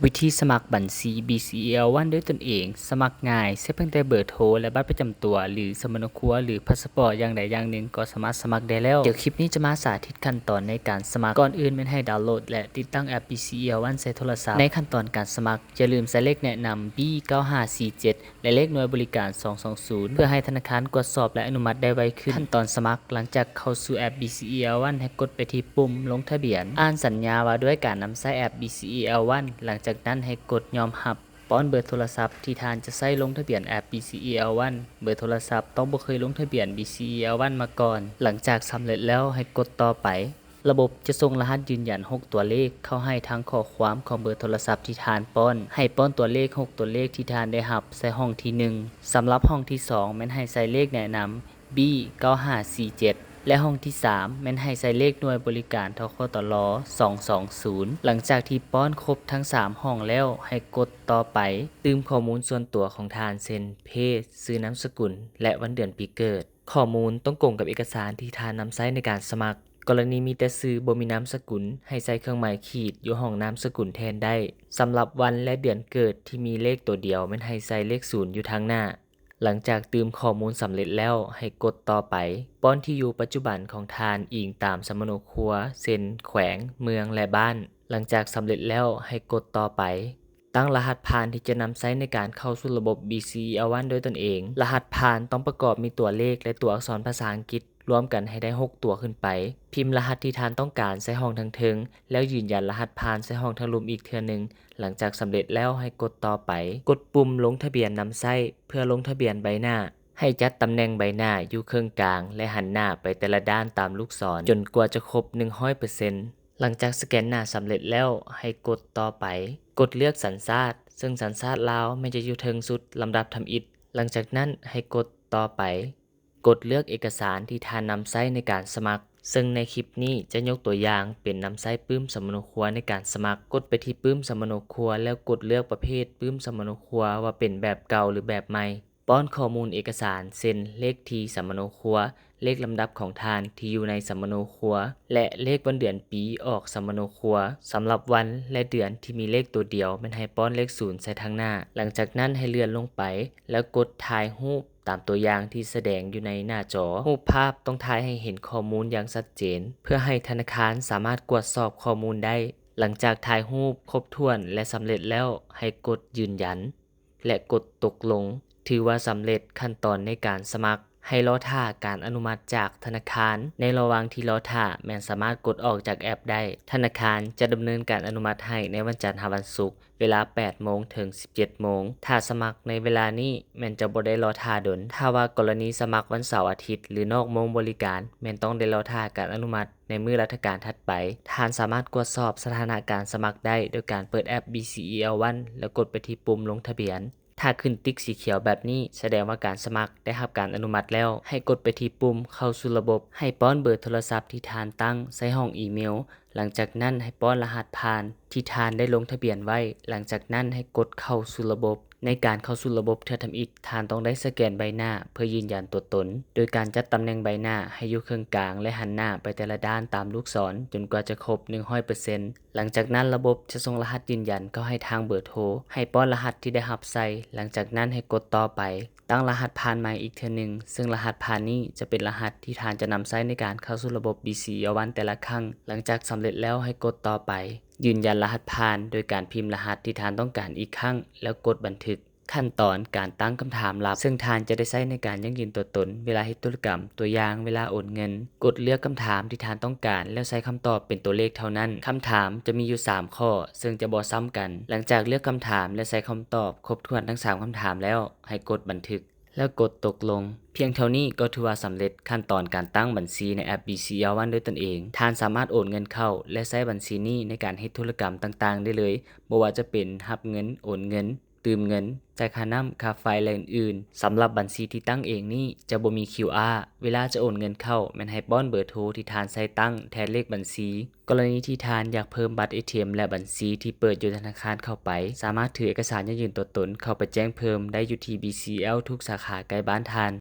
ວິທີສະໝັກບັນຊີ BCEL One ດ້ວຍຕົນເອງ ສະໝັກງ່າຍ, ໃຊ້ພຽງແຕ່ເບີໂທ ແລະ ບັດປະຈຳຕົວ ຫຼື ສຳມະໂນຄົວ ຫຼື ພາສປອດ ຢ່າງໃດຢ່າງໜຶ່ງກໍສາມາດສະໝັກໄດ້ແລ້ວ. ດຽວຄລິບນີ້ຈະມາສາທິດຂັ້ນຕອນໃນການສະໝັກ. ກ່ອນອື່ນແມ່ນໃຫ້ດາວໂຫຼດ ແລະ ຕິດຕັ້ງແອັບ BCEL One ໃສ່ໂທລະສັບ. ໃນຂັ້ນຕອນການສະໝັກ, ຢ່າລືມໃສ່ເລກແນະນຳ B ເກົ້າຫ້າສີ່ເຈັດ ແລະ ເລກໜ່ວຍບໍລິການ ສອງສອງສູນ ເພື່ອໃຫ້ທະນາຄານກວດສອບ ແລະ ອະນຸມັດໄດ້ໄວຂຶ້ນ. ຂັ້ນຕອນສະໝັກ, ຫຼັງຈາກເຂົ້າສູ່ແອັບ BCEL One ໃຫ້ກົດໄປທີ່ປຸ່ມລົງທະບຽນ, ອ່ານສັນຍາວ່າດ້ວຍການນຳໃຊ້ແອັບ BCEL One. ຫຼັງຈາກນັ້ນໃຫ້ກົດຍອມຮັບ. ປ້ອນເບີໂທລະສັບທີ່ທ່ານຈະໃຊ້ລົງທະບຽນແອັບ BCEL One. ເບີໂທລະສັບຕ້ອງບໍ່ເຄີຍລົງທະບຽນ BCEL One ມາກ່ອນ. ຫຼັງຈາກສຳເລັດແລ້ວໃຫ້ກົດຕໍ່ໄປ. ລະບົບຈະສົ່ງລະຫັດຢືນຢັນຫົກຕົວເລກເຂົ້າໃຫ້ທາງຂໍ້ຄວາມຂອງເບີໂທລະສັບທີ່ທ່ານປ້ອນ. ໃຫ້ປ້ອນຕົວເລກຫົກຕົວເລກທີ່ທ່ານໄດ້ຮັບໃສ່ຫ້ອງທີໜຶ່ງ. ສຳລັບຫ້ອງທີສອງແມ່ນໃຫ້ໃສ່ເລກແນະນຳ B ເກົ້າຫ້າສີ່ເຈັດ ແລະ ຫ້ອງທີສາມແມ່ນໃຫ້ໃສ່ເລກໜ່ວຍບໍລິການ ທຄຕລ ສອງສອງສູນ. ຫຼັງຈາກທີ່ປ້ອນຄົບທັງສາມຫ້ອງແລ້ວ ໃຫ້ກົດຕໍ່ໄປ. ຕື່ມຂໍ້ມູນສ່ວນຕົວຂອງທ່ານ ເຊັ່ນ ເພດ, ຊື່ນາມສະກຸນ ແລະ ວັນເດືອນປີເກີດ. ຂໍ້ມູນຕ້ອງກົງກັບເອກະສານທີ່ທ່ານນຳໃຊ້ໃນການສະໝັກ. ກໍລະນີມີແຕ່ຊື່ ບໍ່ມີນາມສະກຸນ ໃຫ້ໃສ່ເຄື່ອງໝາຍຂີດຢູ່ຫ້ອງນາມສະກຸນແທນໄດ້. ສຳລັບວັນ ແລະ ເດືອນເກີດທີ່ມີເລກຕົວດຽວ ແມ່ນໃຫ້ໃສ່ເລກສູນຢູ່ທາງໜ້າ. ຫຼັງຈາກຕື່ມຂໍ້ມູນສຳເລັດແລ້ວ ໃຫ້ກົດຕໍ່ໄປ. ປ້ອນທີ່ຢູ່ປັດຈຸບັນຂອງທ່ານອີງຕາມສຳມະໂນຄົວ ເຊັ່ນ ແຂວງ, ເມືອງ ແລະ ບ້ານ. ຫຼັງຈາກສຳເລັດແລ້ວ ໃຫ້ກົດຕໍ່ໄປ. ຕັ້ງລະຫັດຜ່ານທີ່ຈະນຳໃຊ້ໃນການເຂົ້າສູ່ລະບົບ BCEL One ດ້ວຍຕົນເອງ. ລະຫັດຜ່ານຕ້ອງປະກອບມີຕົວເລກ ແລະ ຕົວອັກສອນພາສາອັງກິດ ລວມກັນໃຫ້ໄດ້ຫົກຕົວຂຶ້ນໄປ. ພິມລະຫັດທີ່ທ່ານຕ້ອງການໃສ່ຫ້ອງທາງເທິງ ແລ້ວຢືນຢັນລະຫັດຜ່ານໃສ່ຫ້ອງທາງລຸ່ມອີກເທື່ອໜຶ່ງ. ຫຼັງຈາກສຳເລັດແລ້ວໃຫ້ກົດຕໍ່ໄປ. ກົດປຸ່ມລົງທະບຽນນຳໃຊ້ເພື່ອລົງທະບຽນໃບໜ້າ. ໃຫ້ຈັດຕຳແໜ່ງໃບໜ້າຢູ່ເຄິ່ງກາງ ແລະ ຫັນໜ້າໄປແຕ່ລະດ້ານຕາມລູກສອນ ຈົນກວ່າຈະຄົບໜຶ່ງຮ້ອຍເປີເຊັນ. ຫຼັງຈາກສະແກນໜ້າສຳເລັດແລ້ວ ໃຫ້ກົດຕໍ່ໄປ. ກົດເລືອກສັນຊາດ, ເຊິ່ງສັນຊາດລາວແມ່ນຈະຢູ່ເທິງສຸດລຳດັບທຳອິດ. ຫຼັງຈາກນັ້ນໃຫ້ກົດຕໍ່ໄປ. ກົດເລືອກເອກະສານທີ່ທ່ານນຳໃຊ້ໃນການສະໝັກ, ເຊິ່ງໃນຄລິບນີ້ຈະຍົກຕົວຢ່າງເປັນນຳໃຊ້ປຶ້ມສຳມະໂນຄົວໃນການສະໝັກ. ກົດໄປທີ່ປຶ້ມສຳມະໂນຄົວ ແລ້ວກົດເລືອກປະເພດປຶ້ມສຳມະໂນຄົວວ່າເປັນແບບເກົ່າ ຫຼື ແບບໃໝ່. ປ້ອນຂໍ້ມູນເອກະສານ ເຊັ່ນ ເລກທີສຳມະໂນຄົວ, ເລກລຳດັບຂອງທ່ານທີ່ຢູ່ໃນສຳມະໂນຄົວ ແລະ ເລກວັນເດືອນປີອອກສຳມະໂນຄົວ. ສຳລັບວັນ ແລະ ເດືອນທີ່ມີເລກຕົວດຽວ ແມ່ນໃຫ້ປ້ອນເລກສູນໃສ່ທາງໜ້າ. ຫຼັງຈາກນັ້ນໃຫ້ເລື່ອນລົງໄປ ແລ້ວກົດຖ່າຍຮູບຕາມຕົວຢ່າງທີ່ສະແດງຢູ່ໃນໜ້າຈໍ. ຮູບພາບຕ້ອງຖ່າຍໃຫ້ເຫັນຂໍ້ມູນຢ່າງຊັດເຈນ ເພື່ອໃຫ້ທະນາຄານສາມາດກວດສອບຂໍ້ມູນໄດ້. ຫຼັງຈາກຖ່າຍຮູບຄົບຖ້ວນ ແລະ ສຳເລັດແລ້ວ ໃຫ້ກົດຢືນຢັນ ແລະ ກົດຕົກລົງ ຖືວ່າສຳເລັດຂັ້ນຕອນໃນການສະໝັກ. ໃຫ້ລໍຖ້າການອະນຸມັດຈາກທະນາຄານ. ໃນລະຫວ່າງທີ່ລໍຖ້າ ແມ່ນສາມາດກົດອອກຈາກແອັບໄດ້. ທະນາຄານຈະດຳເນີນການອະນຸມັດໃຫ້ໃນວັນຈັນຫາວັນສຸກ ເວລາແປດໂມງເຖິງສິບເຈັດໂມງ. ຖ້າສະໝັກໃນເວລານີ້ ແມ່ນຈະບໍ່ໄດ້ລໍຖ້າດົນ. ຖ້າວ່າກໍລະນີສະໝັກວັນເສົາອາທິດ ຫຼື ນອກໂມງບໍລິການ ແມ່ນຕ້ອງໄດ້ລໍຖ້າການອະນຸມັດ ໃນມື້ລັດຖະການຖັດໄປ. ທ່ານສາມາດກວດສອບສະຖານະການສະໝັກໄດ້ໂດຍການເປີດແອັບ BCEL One ແລ້ວກົດໄປທີ່ປຸ່ມລົງທະບຽນ. ຖ້າຂຶ້ນຕິກສີຂຽວແບບນີ້ ສະແດງວ່າການສະໝັກໄດ້ຮັບການອະນຸມັດແລ້ວ. ໃຫ້ກົດໄປທີ່ປຸ່ມເຂົ້າສູ່ລະບົບ. ໃຫ້ປ້ອນເບີໂທລະສັບທີ່ທ່ານຕັ້ງໃສ່ຫ້ອງອີເມວ. ຫຼັງຈາກນັ້ນໃຫ້ປ້ອນລະຫັດຜ່ານທີ່ທ່ານໄດ້ລົງທະບຽນໄວ້. ຫຼັງຈາກນັ້ນໃຫ້ກົດເຂົ້າສູ່ລະບົບ. ໃນການເຂົ້າສູ່ລະບົບເທື່ອທຳອິດ, ທ່ານຕ້ອງໄດ້ສະແກນໃບໜ້າເພື່ອຢືນຢັນຕົວຕົນ, ໂດຍການຈັດຕຳແໜ່ງໃບໜ້າໃຫ້ຢູ່ເຄິ່ງກາງ ແລະ ຫັນໜ້າໄປແຕ່ລະດ້ານຕາມລູກສອນ ຈົນກວ່າຈະຄົບໜຶ່ງຮ້ອຍເປີເຊັນ. ຫຼັງຈາກນັ້ນລະບົບຈະສົ່ງລະຫັດຢືນຢັນເຂົ້າໃຫ້ທາງເບີໂທ. ໃຫ້ປ້ອນລະຫັດທີ່ໄດ້ຮັບໃສ່. ຫຼັງຈາກນັ້ນໃຫ້ກົດຕໍ່ໄປ. ຕັ້ງລະຫັດຜ່ານໃໝ່ອີກເທື່ອໜຶ່ງ, ເຊິ່ງລະຫັດຜ່ານນີ້ຈະເປັນລະຫັດທີ່ທ່ານຈະນຳໃຊ້ໃນການເຂົ້າສູ່ລະບົບ BCEL One ແຕ່ລະຄັ້ງ. ຫຼັງຈາກສຳເລັດແລ້ວໃຫ້ກົດຕໍ່ໄປ. ຢືນຢັນລະຫັດຜ່ານໂດຍການພິມລະຫັດທີ່ທ່ານຕ້ອງການອີກຄັ້ງ ແລ້ວກົດບັນທຶກ. ຂັ້ນຕອນການຕັ້ງຄຳຖາມລັບ ເຊິ່ງທ່ານຈະໄດ້ໃຊ້ໃນການຢັ້ງຢືນຕົວຕົນເວລາເຮັດທຸລະກຳ, ຕົວຢ່າງ ເວລາໂອນເງິນ. ກົດເລືອກຄຳຖາມທີ່ທ່ານຕ້ອງການ ແລ້ວໃສ່ຄຳຕອບເປັນຕົວເລກເທົ່ານັ້ນ. ຄຳຖາມຈະມີຢູ່ສາມຂໍ້ ເຊິ່ງຈະບໍ່ຊ້ຳກັນ. ຫຼັງຈາກເລືອກຄຳຖາມ ແລະ ໃສ່ຄຳຕອບຄົບຖ້ວນທັງສາມຄຳຖາມແລ້ວ, ໃຫ້ກົດບັນທຶກ ແລ້ວກົດຕົກລົງ. ພຽງເທົ່ານີ້ກໍຖືວ່າສຳເລັດຂັ້ນຕອນການຕັ້ງບັນຊີໃນແອັບ BCEL One ດ້ວຍຕົນເອງ. ທ່ານສາມາດໂອນເງິນເຂົ້າ ແລະ ໃຊ້ບັນຊີນີ້ໃນການເຮັດທຸລະກຳຕ່າງໆໄດ້ເລີຍ, ບໍ່ວ່າຈະເປັນຮັບເງິນ, ໂອນເງິນ, ຕື່ມເງິນ, ຈ່າຍຄ່ານ້ຳ, ຄ່າໄຟ ແລະ ອື່ນໆ. ສຳລັບບັນຊີທີ່ຕັ້ງເອງນີ້ຈະບໍ່ມີ QR. ເວລາຈະໂອນເງິນເຂົ້າ ແມ່ນໃຫ້ປ້ອນເບີໂທທີ່ທ່ານໃຊ້ຕັ້ງແທນເລກບັນຊີ. ກໍລະນີທີ່ທ່ານຢາກເພີ່ມບັດ ATM ແລະ ບັນຊີທີ່ເປີດຢູ່ທະນາຄານເຂົ້າໄປ, ສາມາດຖືເອກະສານຢັ້ງຢືນຕົວຕົນເຂົ້າໄປແຈ້ງເພີ່ມໄດ້ຢູ່ທີ່ BCEL ທຸກສາຂາໃກ້ບ້ານທ່ານ.